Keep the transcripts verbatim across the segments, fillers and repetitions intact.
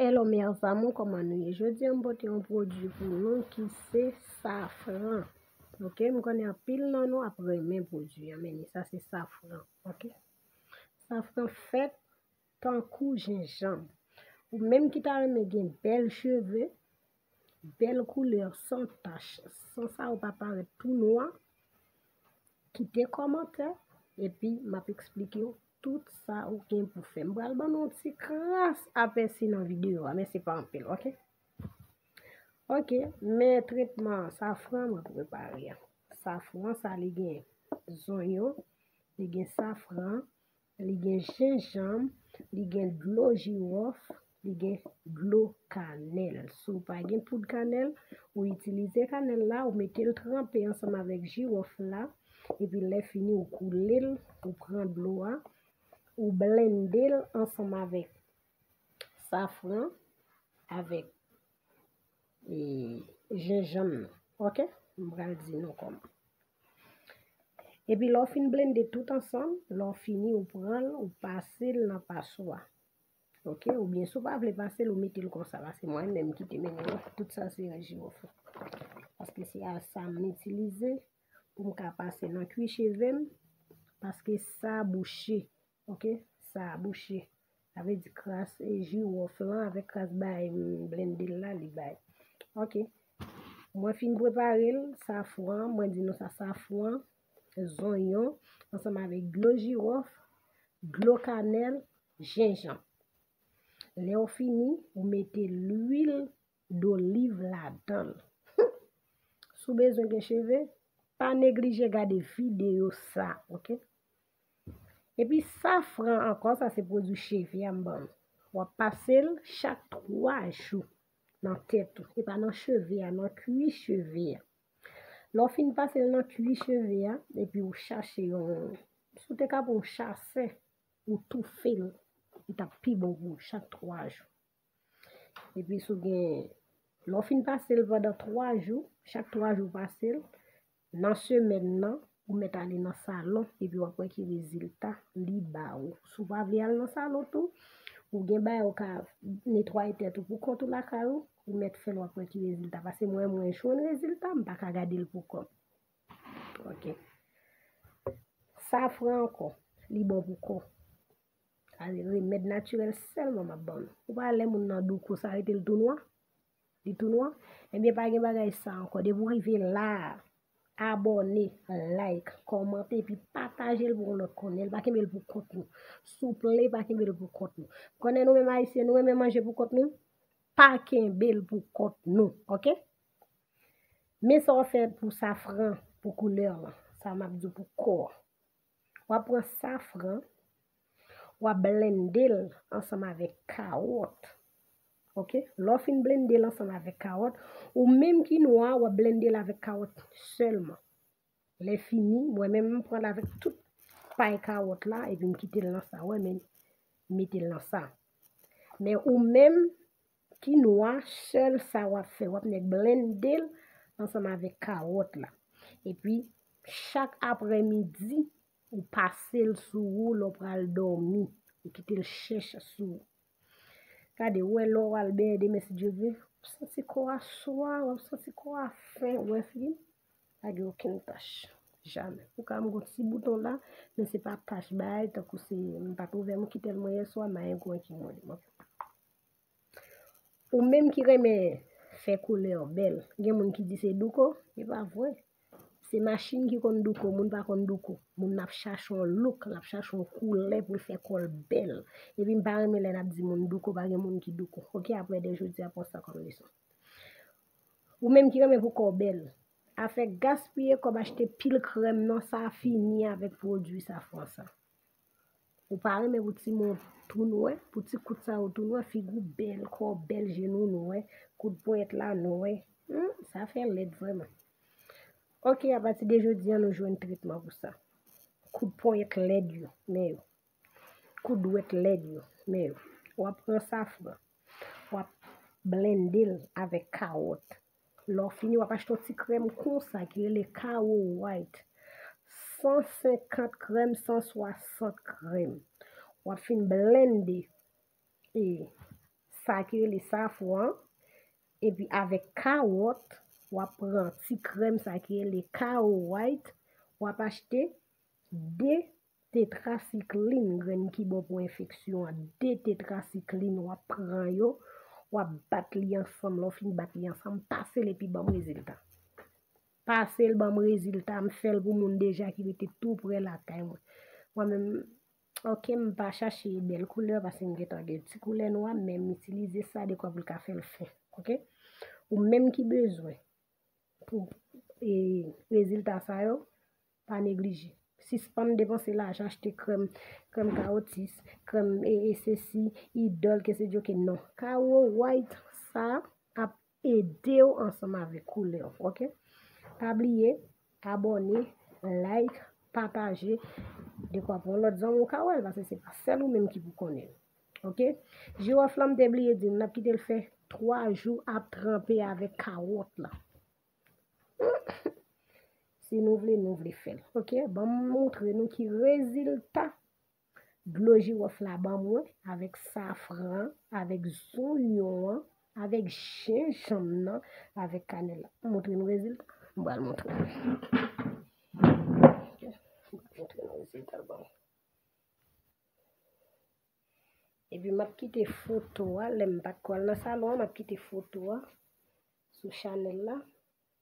Hello mes amours, kòman nou ye? Jodi a m pote yon pwodui pou nou ki se safran. Ok, m konnen anpil nan nou ap renmen pwodui an, men sa se safran. Ok, safran fèt tankou jenjanm. Ou menm ki ta renmen gen bèl cheve, bèl koulè, san tach, san sa ou pa parèt tou nwa, kite kòmantè, epi m ap eksplike w tout sa ou gen pou fè. M pral ban nou yon ti kras apèsi nan videyo a, men se pa anpil, ok? Ok, men tretman safran mwen prepare a. Safran sa li gen zonyon, li gen safran, li gen jenjanm, li gen dlo jiwòf, li gen dlo kanèl. Si w pa gen poud kanèl, ou itilize kanèl la, ou mete l tranpe ansanm avèk jiwòf la, epi lè fini ou koule l, ou pran dlo a, ou blende l ansanm avèk safran, avèk e, jenjanm nan. Ok? M pral di nou kòman. Epi lè w fin blende tout ansanm, lè w fini, ou pran l, ou pase l nan paswa. Ok? Oubyen si w pa vle pase l, ou mete l konsa. Paske mwen menm ki te mennen w, tout sa se jiwòf. Paske se a sa m itilize pou m ka pase nan kwi cheve m. Paske sa bouche. Ok? Sa bouche. Sa vle di kras e jiwòf lan avèk kras bay m blende l la, li bay. Ok. Mwen fin prepare l, safran, mwen di nou sa, safran, zonyon, ansanm avèk dlo jiwòf, dlo kanèl, jenjanm. Lè w fini, ou mete lwil doliv ladan l. Si w bezwen gen cheve, pa neglije gade videyo sa, ok? Epi safran ankò, sa se pwodui cheve a m ban nou. W ap pase l chak twa jou nan tèt ou. E pa nan cheve a, nan kwi cheve a. Lè w fin pase l nan kwi cheve a, epi ou chache yon, si w te ka pran yon chasè, ou toufe l, li t ap pi bon pou ou chak twa jou. Epi si w gen, lè w fin pase l pandan twa jou, chak twa jou pase l, nan semèn nan, ou mèt ale nan salon, epi w ap wè ki rezilta li ba ou. Si w pa vle al nan salon tou, ou gen bagay ou ka netwaye tèt ou pou kont ou lakay ou, ou mèt fè l, w ap wè ki rezilta. Paske mwen, mwen jwenn rezilta, m pa ka gade l pou kò m. Ok. Safran ankò, li bon pou kò. Sa se remèd natirèl sèlman m ap ban nou. Ou pa lè moun nan douko, sa rete l tou nwa? Li tou nwa? Ebyen, pa gen bagay sa ankò. Depi w rive la a, abòne, like, kòmante, epi pataje l pou yon lòt konnen l. Pa kenbe l pou kont nou. Souple, pa kenbe l pou kont nou. Konnen nou menm Ayisyen, nou renmen manje pou kont nou. Pa kenbe l pou kont nou, ok? Men sa w fè pou safran, pou koulè lan. Sa m ap di w pou kò a. W ap pran safran, w ap blende l ansanm avèk kawòt. Ok? Lè w fin blende l ansanm avèk kawòt, ou menm ki nwa, w ap blende l avèk kawòt sèlman. Lè fini, mwen menm, m pran l avèk tout pay kawòt la, epi m kite l nan sa. Wè, men, m mete l nan sa. Men ou menm, ki nwa, sèl sa w ap fè, w ap nèk blende l ansanm avèk kawòt la. Epi, chak aprèmidi, ou pase l sou ou lè w pral dòmi. Ou kite l chèch sou ou. Gade, ou wè lè w al benyen demen, si Dye vle, w ap santi kò a swa, w ap santi kò a fen, ou wè figi m pa gen okenn tach. Jamè. Ou ka m gon ti bouton la, men se pa tach bagay, tankou se, m pa t ouvè m kite l mwen yè swa, mayen gwen ki mwen li. Ou menm ki renmen fè koulè w bèl, gen moun ki di se douko, e pa vre. Se machin ki konn douko, moun pa konn douko. Moun nan ap chache yon look, l ap chache yon koulè pou l fè kò l bèl. Epi m pa renmen lè n ap di moun douko, pa gen moun ki douko. Ok, apre de jodi a, pran sa kòm leson. Ou menm ki renmen pou kò w bèl, afè gaspiye kòb achte pil krèm nan, sa fini avèk pwodui safran sa. Ou pa renmen pou timoun tou nwè, pou ti kout sa yo tou nwè, figi w bèl, kò w bèl, jenou w nwè, kout ponyèt la nwè. Hmm, sa fè lèd vrèman. Ok, apati de jodi a, nou jwenn tretman pou sa. Kout ponyèt lèd yo, men yo. Kout dwèt lèd yo, men yo. W ap pran safran, w ap blende l avèk kawòt. Lè w fini, w ap achte yon ti krèm konsa ki rele Kawo White. San senkant krèm, san swasant krèm. W ap fin blende e sa ki rele safran, epi avèk kawòt, w ap pran ti krèm sa ki rele Kao White, w ap achte de tetrasiklin, grenn ki bon pou enfeksyon an, de tetrasiklin, w ap pran yo, w ap bat li ansanm, lè w fin bat li ansanm, pase l epi ban m rezilta. Pase l ban m rezilta, m fè l pou moun deja ki rete tou prè lakay mwen. Mwen menm, ok, m pa chache bèl koulè paske m gentan gen ti koulè nwa, men m itilize sa dekwa pou l ka fè l fen, ok? Ou menm ki bezwen pou, e, rezilta sa yo, pa neglije. Sispann depanse lajan achte krèm, krèm Kaotis, krèm, e, e, sesi, idòl, ke se djoke, non. Kao White, sa ap ede w ansanm avèk koulè w, ok? Pa bliye, abòne, like, pataje, dekwa pou yon lòt zanmi w ka wè l, paske se pa sèl ou menm ki pou konnen l, ok? Jiwòf la, m te bliye di nou, n ap kite l fè twa jou ap tranpe avèk kawòt la. Si nou vle, nou vle fè l, ok? Ban m montre nou ki rezilta dlo jiwòf la ban mwen, avèk safran, avèk zonyon an, avèk jenjanm nan, avèk kanèl la. M montre nou rezilta. M pral montre nou. Ok, m pral montre nou rezilta l ban mwen. Epi m ap kite foto a, lè m pa t ko al nan salon an, m ap kite foto a sou chanèl la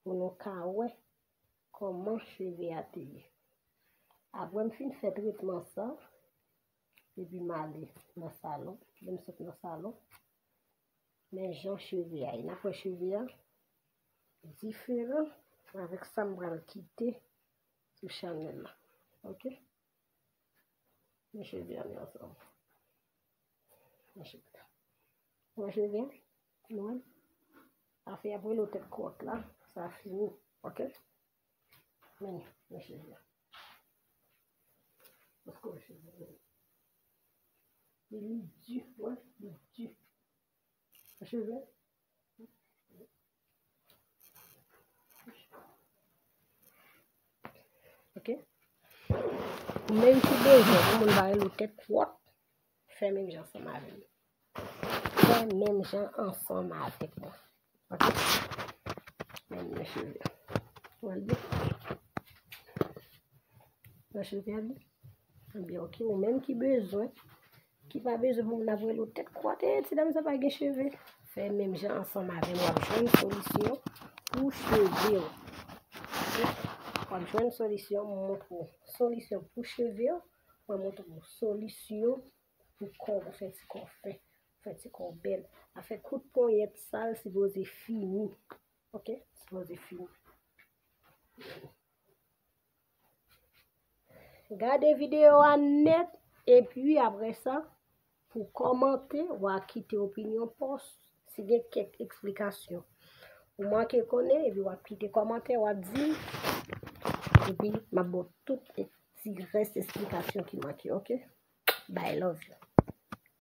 pou nou ka wè kòman cheve a te ye. Apre m fin fè tretman sa, epi m ale nan salon. Lè m sot nan salon, men jan cheve a ye. N ap wè cheve a diferan avèk sa m pral kite sou chanèl la. Ok? Men cheve a li ansanm. Men cheve a. Mwen cheve a, nou wè. Afè a pou lo tèt kwòt la, sa fini. Ok? Men, men cheve a. Paske mwen cheve a. Li, li di, wè, li di. Men cheve a. Ok? Ou menm ki bezwen pou moun ba rele w tèt kwòt, fè menm jan ansanm avè m. Fè menm jan ansanm avèk mwen. Ok? Men, men cheve. Ou wè l byen? Nan cheve a byen? Ebyen, ok, ou menm ki bezwen, ki pa bezwen pou moun ap rele w tèt kwòt, e ti dam sa pa gen cheve. Fè menm jan ansanm avè m, w ap jwenn solisyon pou cheve w. Ok? W ap jwenn solisyon, m montre w solisyon pou cheve w, mwen montre w solisyon pou kò w, pou fè ti kò w fen, fè ti kò w bèl. Afè kout ponyèt sal sipoze fini. Ok? Sipoze fini. Gade videyo a nèt, epi apre sa, pou kòmante, w a kite opinyon pa w, si gen kèk eksplikasyon ou manke konnen, epi w a kite kòmantè, w a di m, epi m ap ba w tout ti rès eksplikasyon ki manke, ok? Bye, love you.